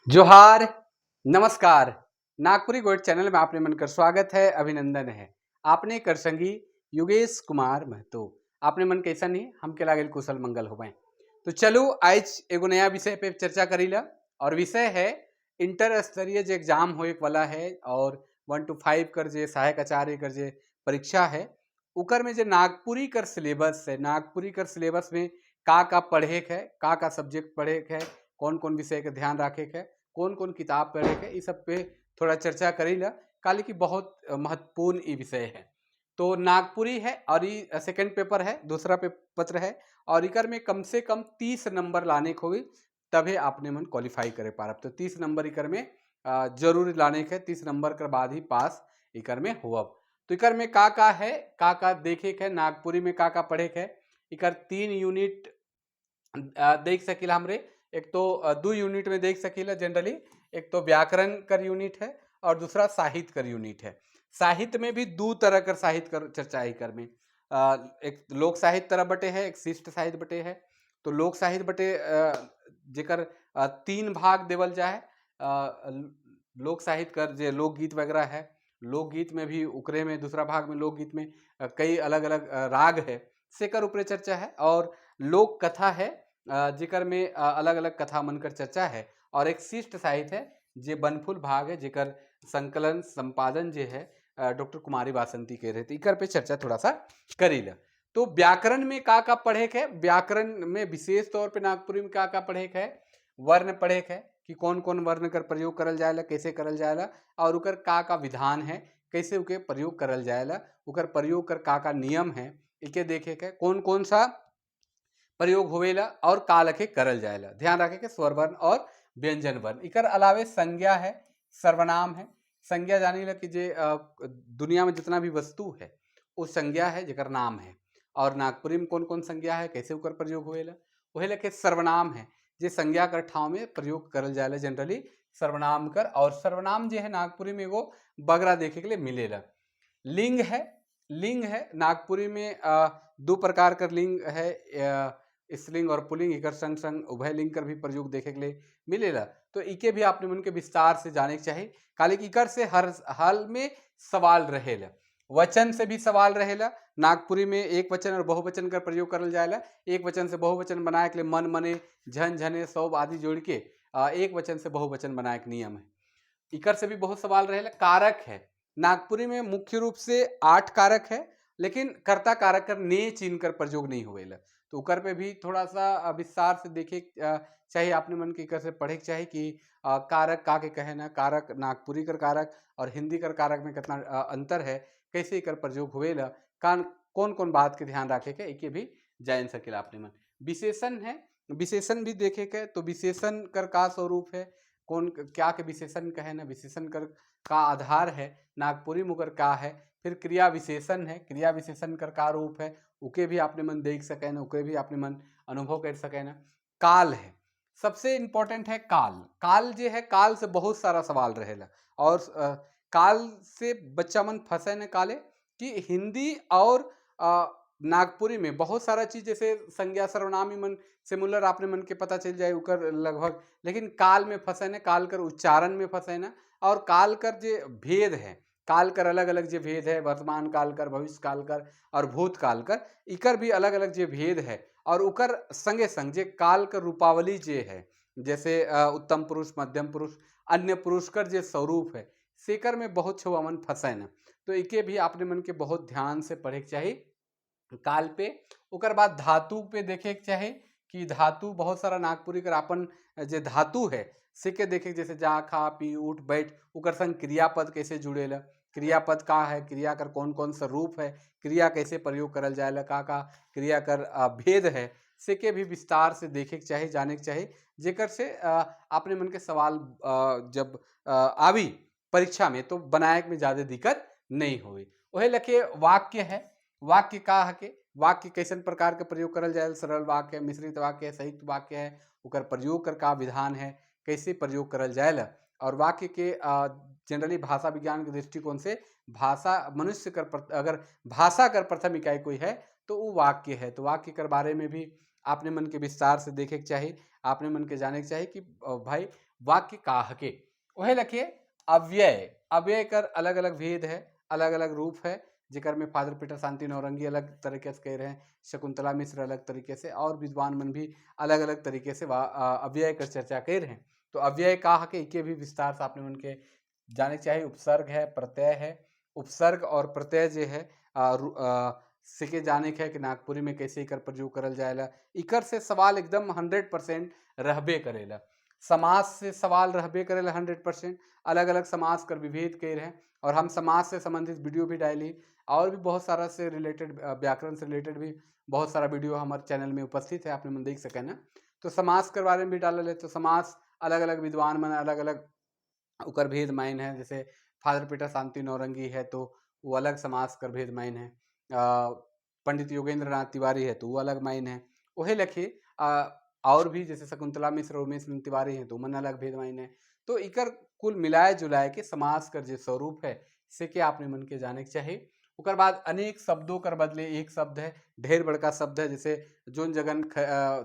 जोहार, नमस्कार। Nagpuri gold channel में आपने मन कर स्वागत है, अभिनंदन है। आपने कर संगी युगेश कुमार महतो। आपने मन कैसा नहीं, हमके लागेल कुशल मंगल हो। तो चलो, आज एगो नया विषय पे चर्चा करीला और विषय है इंटर स्तरीय जो एग्जाम होए वाला है और 1 to 5 कर जे सहायक आचार्य कर जे परीक्षा है, उकर में जो नागपुरी कर सिलेबस है, नागपुरी कर सिलेबस में का का पढ़े के है, का का सब्जेक्ट पढ़े के है, कौन कौन विषय के ध्यान रखे के है, कौन कौन किताब पढ़े के, इस सब पे थोड़ा चर्चा करीला, काले की बहुत महत्वपूर्ण ये विषय है। तो नागपुरी है और ये सेकंड पेपर है, दूसरा पे पत्र है और इकर में कम से कम 30 नंबर लाने को होई, तभे आपने मन क्वालिफाई करे पारब। तो 30 नंबर इकर में जरूर लाने के, 30 नंबर कर बाद ही पास इकर में होब। तो इकर में का का है, का का देखे के है, नागपुरी में का का पढ़े के है। इकर 3 यूनिट देख सकीला हमरे। एक तो दो यूनिट में देख सकीला जनरली। एक तो व्याकरण कर यूनिट है और दूसरा साहित्य कर यूनिट है। साहित्य में भी दो तरह कर साहित्य कर चर्चा ही कर में एक लोक साहित्य तरह बटे है, एक शिष्ट साहित्य बटे है। तो लोक साहित्य बटे जेकर 3 भाग देवल जाए। लोक साहित्य कर जे लोकगीत वगैरह है, लोकगीत में भी उकरे में दूसरा भाग में लोकगीत में कई अलग अलग राग है, सेकर ऊपरे चर्चा है और लोक कथा है, जेकर में अलग अलग कथा मन कर चर्चा है और एक शिष्ट साहित्य है जे बनफुल भाग है, जेकर संकलन संपादन जे है डॉक्टर कुमारी बासंती के रहते। इकर पे चर्चा थोड़ा सा करीला। तो व्याकरण में का का पढ़े के है? व्याकरण में विशेष तौर पे नागपुरी में का का पढ़े के है? वर्ण पढ़े के है कि कौन कौन वर्ण कर प्रयोग करल जाएला, कैसे करल जाएला और उकर का का विधान है, कैसे उके प्रयोग करल जाएला, उकर प्रयोग कर का का नियम है, इके देखे के, कौन कौन सा प्रयोग होवेला और का लखे करल जाएला। ध्यान रखे के स्वर वर्ण और व्यंजन वर्ण। इकर अलावे संज्ञा है, सर्वनाम है। संज्ञा जानी ला कि जे दुनिया में जितना भी वस्तु है, वो संज्ञा है, जेकर नाम है और नागपुरी में कौन कौन संज्ञा है, कैसे उकर प्रयोग होवेला। वही लखे सर्वनाम है, जे संज्ञा कर ठाव में प्रयोग करल जाएला जनरली सर्वनाम कर और सर्वनाम जे है, नागपुरी में एगो बगरा देखे के लिए मिलेला। लिंग है, लिंग है नागपुरी में दो प्रकार कर लिंग है, स्त्रीलिंग और पुल्लिंग। एकर संग संग उभय लिंग कर भी प्रयोग देखे के लिए मिलेला। तो इके भी आपने मन के विस्तार से जाने के चाहिए, काले कि इकर से हर हाल में सवाल रहेला। वचन से भी सवाल रहेला। नागपुरी में एक वचन और बहुवचन का प्रयोग करल जाएला। एक वचन से बहुवचन बनाए के लिए मन, मने, झन, झने, सौब आदि जोड़ के एक वचन से बहुवचन बनाए के नियम है। इकर से भी बहुत सवाल रहेला। कारक है। नागपुरी में मुख्य रूप से 8 कारक है, लेकिन कर्ता कारक कर ने चिन्ह कर प्रयोग नहीं होवेला। तो उकर पे भी थोड़ा सा विस्तार से देखे चाहिए आपने मन के, इकर से पढ़े के चाही कि कारक का के कहे ना, कारक नागपुरी कर कारक और हिंदी कर कारक में कितना अंतर है, कैसे एकर प्रयोग होवेला, कान कौन कौन बात के ध्यान रखे के, एके भी जान सकेला आपने मन। विशेषण है, विशेषण भी देखे के। तो विशेषण कर का स्वरूप है, कौन क्या के विशेषण कहे ना, विशेषण कर का आधार है, नागपुरी मुकर का है। फिर क्रिया विशेषण है, क्रिया विशेषण कर का रूप है, उके भी आपने मन देख सके ना, उके भी आपने मन अनुभव कर सके ना। काल है, सबसे इम्पोर्टेंट है काल। काल जे है, काल से बहुत सारा सवाल रहेला और काल से बच्चा मन फंसे न काले कि हिंदी और नागपुरी में बहुत सारा चीज, जैसे संज्ञा, सर्वनाम मन सिमिलर आपने मन के पता चल जाए उकर लगभग, लेकिन काल में फंसे न, काल कर उच्चारण में फंसे न और काल कर जे भेद है, काल कर अलग अलग जे भेद है, वर्तमान काल कर, भविष्य काल कर और भूतकाल कर, इकर भी अलग अलग जे भेद है और उकर संगे संग जे काल कर रूपावली जे है, जैसे उत्तम पुरुष, मध्यम पुरुष, अन्य पुरुष कर जे स्वरूप है, सेकर में बहुत छुआ मन फंसे न। तो इके भी आपने मन के बहुत ध्यान से पढ़े के चाही काल पे। ओकर बाद धातु पे देखे के चाही कि धातु बहुत सारा नागपुरी कर आपन जे धातु है, से के देखे, जैसे जा, खा, पी, उठ, बैठ, उकर संग क्रियापद कैसे जुड़ेला, क्रियापद का है, क्रिया कर कौन कौन सा रूप है, क्रिया कैसे प्रयोग करल जाएला, का का क्रिया कर भेद है, से के भी विस्तार से देखे के चाही, जाने के चाही, जेकर से अपने मन के सवाल जब आवी परीक्षा में तो बनाए में ज़्यादा दिक्कत नहीं होई। वही लखे वाक्य है। वाक्य का है के वाक्य कैसन प्रकार के प्रयोग करल जाए, सरल वाक्य है, मिश्रित वाक्य है, संयुक्त वाक्य है, ओकर प्रयोग कर का विधान है, कैसे प्रयोग करल जाएला और वाक्य के जनरली भाषा विज्ञान के दृष्टिकोण से भाषा मनुष्य कर अगर भाषा कर प्रथम इकाई कोई है तो वो वाक्य है। तो वाक्य कर बारे में भी आपने मन के विस्तार से देखे के चाही, आपने मन के जाने के चाही कि भाई, वाक्य का हके। वही लखे अव्यय। अव्यय कर अलग अलग भेद है, अलग अलग रूप है, जेकर में फादर पीटर शांति नौरंगी अलग तरीके से कह रहे हैं, शकुंतला मिश्र अलग तरीके से और विद्वान मन भी अलग अलग तरीके से अव्यय कर चर्चा कर रहे हैं। तो अव्यय का हके, इके भी विस्तार से आपने मन के जाने चाहिए। उपसर्ग है, प्रत्यय है। उपसर्ग और प्रत्यय जो है सिके जाने के है कि नागपुरी में कैसे इकर प्रयोग करल जाएला। इकर से सवाल एकदम 100% रहबे करेला। समास से सवाल रहबे करेला 100%। अलग अलग समास कर विभेद कर रहे हैं और हम समास से संबंधित वीडियो भी डाली और भी बहुत सारा से रिलेटेड, व्याकरण से रिलेटेड भी बहुत सारा वीडियो हमारे चैनल में उपस्थित है, आपने मन देख सके ना। तो समास के बारे में भी डालल है। तो समास अलग अलग विद्वान मन अलग अलग उकर भेद माइन है। जैसे फादर पीटर शांति नौरंगी है तो वो अलग समास कर भेद माइन है, पंडित योगेंद्र नाथ तिवारी है तो वो अलग माइन है। वही लखे और भी जैसे शकुंतला मिश्र, उमेश तिवारी हैं तो मन अलग भेद माइन है। तो इकर कुल मिलाए जुलाए के समास कर जो स्वरूप है से के आपने मन के जाने के चाहिए। ओकर बाद अनेक शब्दों कर बदले एक शब्द है, ढेर बड़का शब्द है। जैसे जोन जगन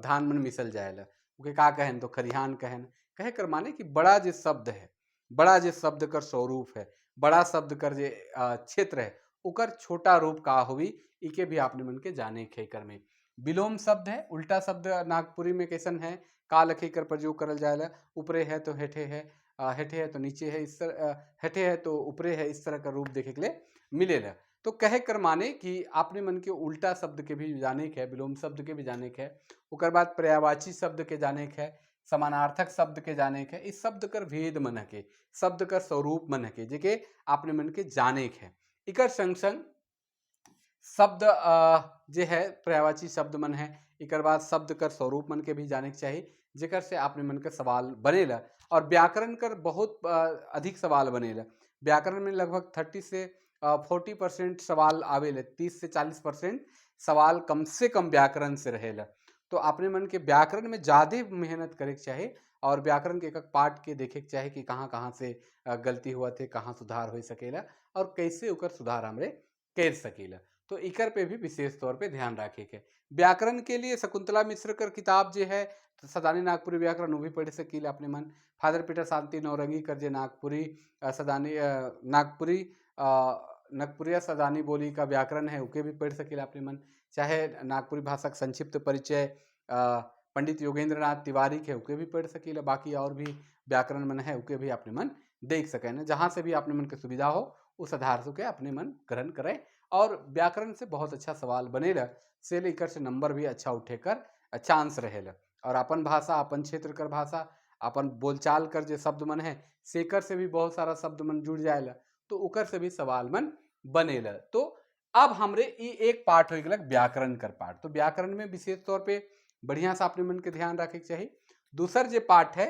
धान मन मिसल जाएला ओके का कहें तो खरिहान कहें। कहे कर माने कि बड़ा जो शब्द है, बड़ा जो शब्द कर स्वरूप है, बड़ा शब्द कर जे क्षेत्र है, उकर छोटा रूप का होवी, इके भी आपने मन के जाने के कर में। विलोम शब्द है, उल्टा शब्द नागपुरी में कैसन है, का लखे कर प्रयोग करल जाएला, ऊपरे है तो हेठे है, हेठे है तो नीचे है, इस तरह हेठे है तो ऊपरे है, इस तरह का रूप देखे के लिए मिलेला। तो कहे कर माने कि आपने मन के उल्टा शब्द के भी जाने के है, विलोम शब्द के भी जाने के है। ओकर बाद पर्यायवाची शब्द के जाने के है, समानार्थक शब्द के जाने के है। इस शब्द कर भेद मन के, शब्द कर स्वरूप मन के जेके आपने मन के जाने के है। इकर संग संग शब्द जे है पर्यायवाची शब्द मन है, इकर बाद शब्द कर स्वरूप मन के भी जाने के चाहिए, जेकर से आपने मन के सवाल बनेला। और व्याकरण कर बहुत अधिक सवाल बनेला। व्याकरण में लगभग 30 से 40% सवाल आवेला, 30 से 40% सवाल कम से कम व्याकरण से रहेला। तो अपने मन के व्याकरण में ज़्यादा मेहनत करे के चाही और व्याकरण के एक पार्ट के देखे के चाही कि कहाँ कहाँ से गलती हुआ थे, कहाँ सुधार हो सकेला और कैसे ओकर सुधार हमरे कर सकेला। तो इकर पे भी विशेष तौर पे ध्यान रखे के। व्याकरण के लिए शकुंतला मिश्र कर किताब जो है सदानी नागपुरी व्याकरण वो भी पढ़ सकीला अपने मन। फादर पीटर शांति नौरंगी कर जे नागपुरी सदानी नागपुरी नागपुरिया सदानी बोली का व्याकरण है उके भी पढ़ सकीला अपने मन। चाहे नागपुरी भाषा का संक्षिप्त परिचय पंडित योगेंद्र नाथ तिवारी के उके भी पढ़ सकीला। बाकी और भी व्याकरण मन है उके भी अपने मन देख सके न, जहाँ से भी अपने मन के सुविधा हो उस आधार से के अपने मन ग्रहण करें। और व्याकरण से बहुत अच्छा सवाल बनेला, से लेकर से नंबर भी अच्छा उठे कर चांस रहेला। और अपन भाषा, अपन क्षेत्र कर भाषा, अपन बोलचाल कर जो शब्द मन है सेकर से भी बहुत सारा शब्द मन जुड़ जाएला, तो उकर से भी सवाल मन बनेला। तो अब हमरे ई एक पार्ट हो गया व्याकरण कर पार्ट। तो व्याकरण में विशेष तौर पे बढ़िया से अपने मन के ध्यान रखे के चाहिए। दूसर जो पार्ट है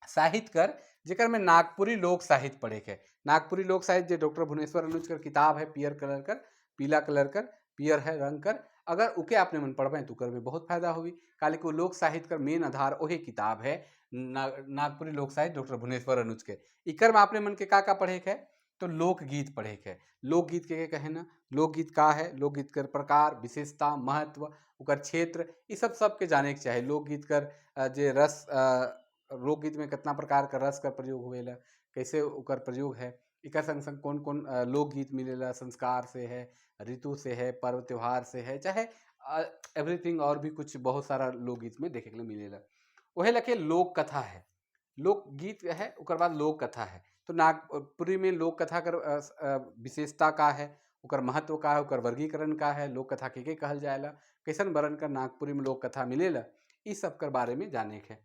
साहित्य कर, जेकर में नागपुरी लोक साहित्य पढ़े के। नागपुरी लोक साहित्य जो डॉक्टर भुवनेश्वर अनुज कर किताब है, पियर कलर कर, पीला कलर कर, पियर है रंग कर, अगर उके आपने मन पढ़बे तो उकर में बहुत फायदा होगी। काले को लोक साहित्य कर मेन आधार वही किताब है, नागपुरी लोक साहित्य डॉक्टर भुवनेश्वर अनुज के। इकर में आपने मन के का का पढ़े के है तो लोकगीत पढ़े के। लोकगीत के कहे ना, लोकगीत का है, लोकगीत कर प्रकार, विशेषता, महत्व, उकर क्षेत्र, ये सब सब के जाने के चाहे। लोकगीत कर जे रस, लोकगीत में कितना प्रकार का रस का प्रयोग होवेला, कैसे उकर प्रयोग है, इकर संग संग कौन कौन लोकगीत मिलेला, संस्कार से है, ऋतु से है, पर्व त्योहार से है, चाहे एवरीथिंग और भी कुछ बहुत सारा लोकगीत में देखे के लिए मिलेला। वही लखे लोक कथा है, लोकगीत है, उकर बाद लोक कथा है। तो नागपुरी में लोक कथा कर विशेषता का है, उकर महत्व का है, उकर वर्गीकरण का है, लोक कथा के कहल जाएला, कैसन वर्णन कर नागपुरी में लोक कथा मिलेला, इस सब कर बारे में जाने के।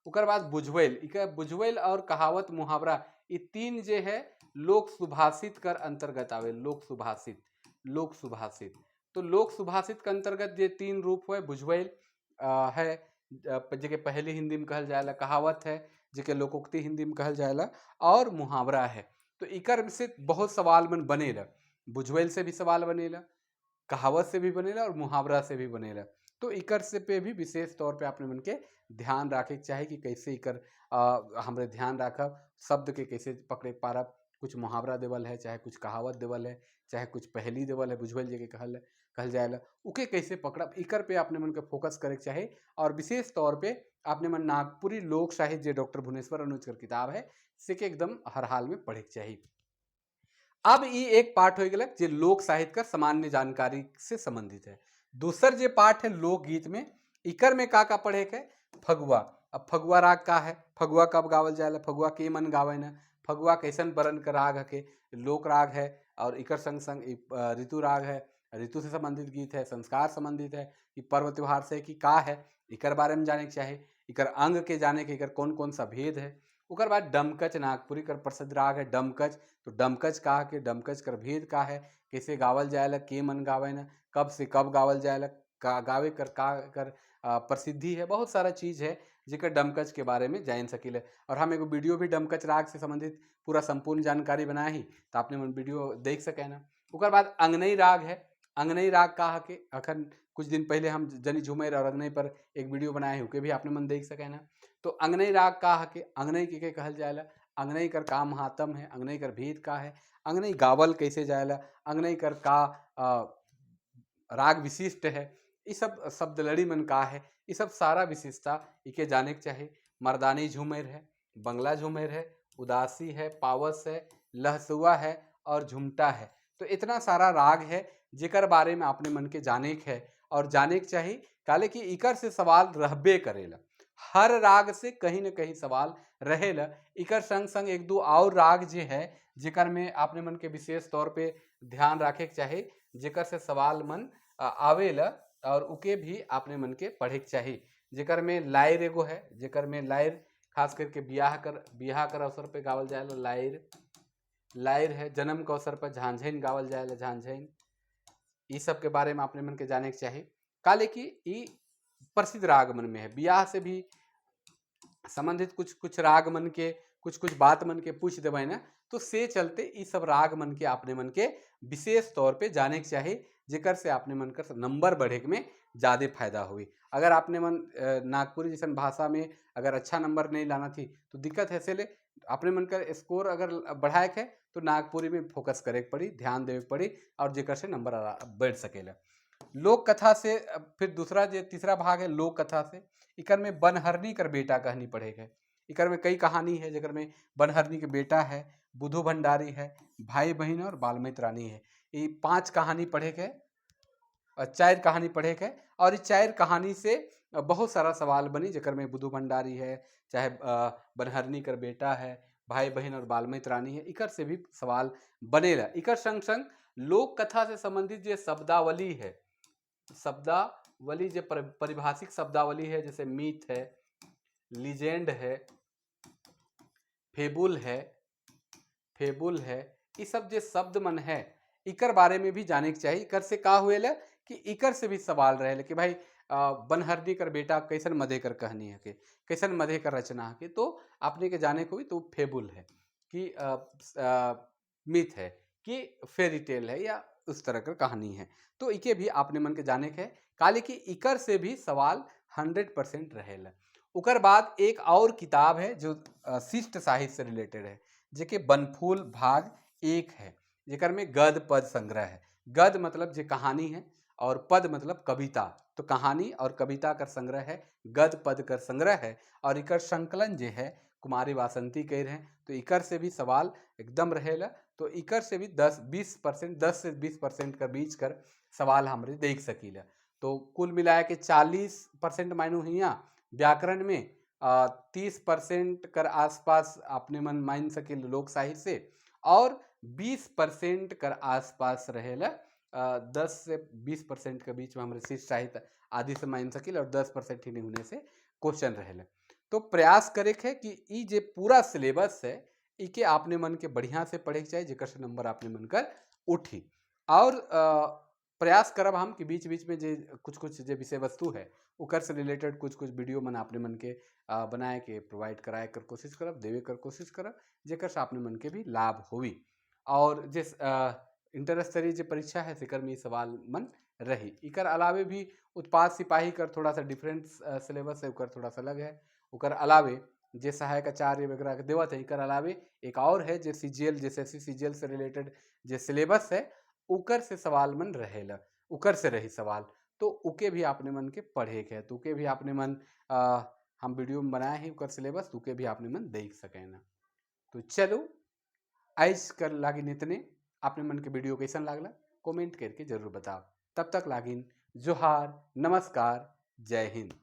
उकर बाद बुझवेल, इकर बुझवेल और कहावत मुहावरा ये तीन जे है लोक सुभाषित कर अंतर्गत आवे। लोक सुभाषित, लोक सुभाषित तो लोक सुभाषित के अंतर्गत ये तीन रूप हुए। बुझवेल है जेके पहली हिंदी में कहल जाएला, कहावत है जेके लोकोक्ति हिंदी में कहल जाएला, और मुहावरा है। तो इकर से बहुत सवाल मन बनेला, बुझवेल से भी सवाल बनेला, कहावत से भी बनेला और मुहावरा से भी बनेला। तो इकर से पे भी विशेष तौर पे अपने मन के ध्यान रखे के चाही कि कैसे इकर हमरे ध्यान राखब, शब्द के कैसे पकड़े पारब। कुछ मुहावरा देवल है, चाहे कुछ कहावत देवल है, चाहे कुछ पहेली देवल है, बुझवेल जे के कहल कहल जाएला, उके कैसे पकड़ब, इकर पे अपने मन के फोकस करे के चाही। और विशेष तौर पे अपने मन नागपुरी लोक साहित्य जे डॉक्टर भुवनेश्वर अनुज कर किताब है से के एकदम हर हाल में पढ़े के चाही। अब ई एक पाठ हो गया जे लोक साहित्य का सामान्य जानकारी से संबंधित है। दूसर जे पाठ है लोकगीत में, इकर में का का पढ़े के? फगुआ। अब फगुआ राग का है, फगुआ कब गावल जाएला, फगुआ के मन गावे न, फगुआ कैसन बरन का राग है के लोक राग है और इकर संग संग ऋतु राग है, ऋतु से संबंधित गीत है, संस्कार संबंधित है कि पर्व त्योहार से कि का है, इकर बारे में जाने के चाही, इकर अंग के जाने के इकर कौन कौन सा भेद है। ओकर बाद डमकच, नागपुरी कर प्रसिद्ध राग है डमकच, तो डमकच का के डमकच कर भेद का है, कैसे गावल जाएला, के मन गावे न, कब से कब गावल जाएला, का गावे कर का कर प्रसिद्धि है, बहुत सारा चीज़ है जेकर डमकच के बारे में जान सकीले। और हम एगो वीडियो भी डमकच राग से संबंधित पूरा संपूर्ण जानकारी बनाए ही, तो आपने मन वीडियो देख सके ना। ओकर बाद अंगनई राग है। अंगनई राग का है के अखन कुछ दिन पहले हम जनी झूमेर और अंगनई पर एक वीडियो बनाए उके भी आपने मन देख सके ना। तो अंगनई राग का है के अंगनई के कहल जाएला, अंगनई कर का महात्म है, अंगनई कर भेद का है, अंगनई गावल कैसे जाएला, अंगनई कर का राग विशिष्ट है, ये सब शब्द लड़ी मन का है, ये सब सारा विशेषता इके जाने के चाही। मर्दानी झूमेर है, बंगला झूमेर है, उदासी है, पावस है, लहसुआ है और झुमटा है। तो इतना सारा राग है जेकर बारे में अपने मन के जाने के है और जाने के चाही, काले कि इकर से सवाल रहबे करेला, हर राग से कहीं न कहीं सवाल रहेला। इकर संग संग एक दो और राग जे है जेकर में अपने मन के विशेष तौर पे ध्यान रखे के चाही, जेकर से सवाल मन आवेला और उके भी अपने मन के पढ़े के चाही। जेकर में लायर एगो है, जेकर में लायर खास करके बियाह कर अवसर पे गावल जाएला लायर, लायर है। जन्म के अवसर पर झांझैन गावल जाएला, झांझैन। ई सब के बारे में अपने मन के जाने के चाही, काले कि ई प्रसिद्ध राग मन में है। बियाह से भी संबंधित कुछ कुछ राग मन के कुछ कुछ बात मन के पूछ देबै ना, तो से चलते ई सब राग मन के अपने मन के विशेष तौर पे जाने के चाही, जेकर से अपने मन का नंबर बढ़े में ज़्यादा फायदा हुई। अगर आपने मन नागपुरी जैसन भाषा में अगर अच्छा नंबर नहीं लाना थी तो दिक्कत है, ले अपने मन का स्कोर अगर बढ़ाए के है तो नागपुरी में फोकस करे के पड़ी, ध्यान देवे के पड़ी और जेकर से नंबर बढ़ सकेला। लोक कथा से फिर दूसरा जो तीसरा भाग है लोक कथा से, इकर में बनहरनी कर बेटा कहानी पढ़े गए। इकर में कई कहानी है जेकर में बनहरनी के बेटा है, बुधु भंडारी है, भाई बहन और बालमित रानी है। ये 5 कहानी पढ़े के और 4 कहानी पढ़े के और इस 4 कहानी से बहुत सारा सवाल बनी, जेकर में बुधु भंडारी है, चाहे बनहरनी कर बेटा है, भाई बहन और बालमित रानी है, इकर से भी सवाल बनेला। इकर संग संग लोक कथा से संबंधित जो शब्दावली है, शब्दावली जो पारिभाषिक शब्दावली है, जैसे मिथ है, लीजेंड है, फेबुल है, फेबुल है, ये सब जो शब्द मन है इकर बारे में भी जाने के चाहिए। इकर से का हुए कि इकर से भी सवाल रहे कि भाई बनहरनी कर बेटा कैसन मधे कर कहानी है के, कैसन मधे कर रचना है के, तो आपने के जाने को भी तो फेबुल है कि मिथ है कि फेरी टेल है या उस तरह का कहानी है, तो इके भी आपने मन के जाने के है, काले कि इकर से भी सवाल 100% रहेला। उकर बाद एक और किताब है जो शिष्ट साहित्य से रिलेटेड है, जेके बनफूल भाग 1 है, जेकर में गद पद संग्रह है। गद मतलब जे कहानी है और पद मतलब कविता, तो कहानी और कविता कर संग्रह है, गद पद कर संग्रह है और इकर संकलन जे है कुमारी वासंती कह रहे हैं, तो इकर से भी सवाल एकदम रहेला। तो इकर से भी 10 से 20% का बीच कर सवाल हमरे देख सकीला। तो कुल मिलाए के 40% मायनो हिया व्याकरण में, 30% कर आसपास अपने मन मान सके लोक साहित्य से और 20% कर आसपास रहेला, 10 से 20% के बीच में हमारे शिष्ट साहित्य आदि से मान सकील और 10% ही नहीं होने से क्वेश्चन रहेला। तो प्रयास करे के कि ई जे पूरा सिलेबस है इके आपने मन के बढ़िया से पढ़े के चाहिए, जेकर से नंबर आपने मन कर उठी। और प्रयास करब हम कि बीच बीच में जे कुछ कुछ जे विषय वस्तु है उकर से रिलेटेड कुछ कुछ वीडियो मन आपने मन के बनाए के प्रोवाइड कराए कर कोशिश करब, देवे कर कोशिश करब, जेकर से आपने मन के भी लाभ होई। और जिस इंटर स्तरीय जो परीक्षा है तेकर में सवाल मन रही। इकर अलावे भी उत्पाद सिपाही कर थोड़ा सा डिफरेंट सिलेबस है, उकर थोड़ा सा अलग है। उकर अलावे जे सहायक आचार्य वगैरह के देवत है, इकर अलावे एक और है जे सीजीएल, जैसे एस सी सीजीएल से रिलेटेड जे सिलेबस है उकर से सवाल मन रहेला। उकर से रही सवाल, तो उके भी आपने मन के पढ़े के है। तो उके भी आपने मन हम वीडियो में बनाए हैं उकर सिलेबस, उके भी आपने मन देख सके ना। तो चलो आइज कर लागिन इतने। आपने मन के वीडियो कैसन लागला, कमेंट करके जरूर बताओ। तब तक लागिन जोहार, नमस्कार, जय हिंद।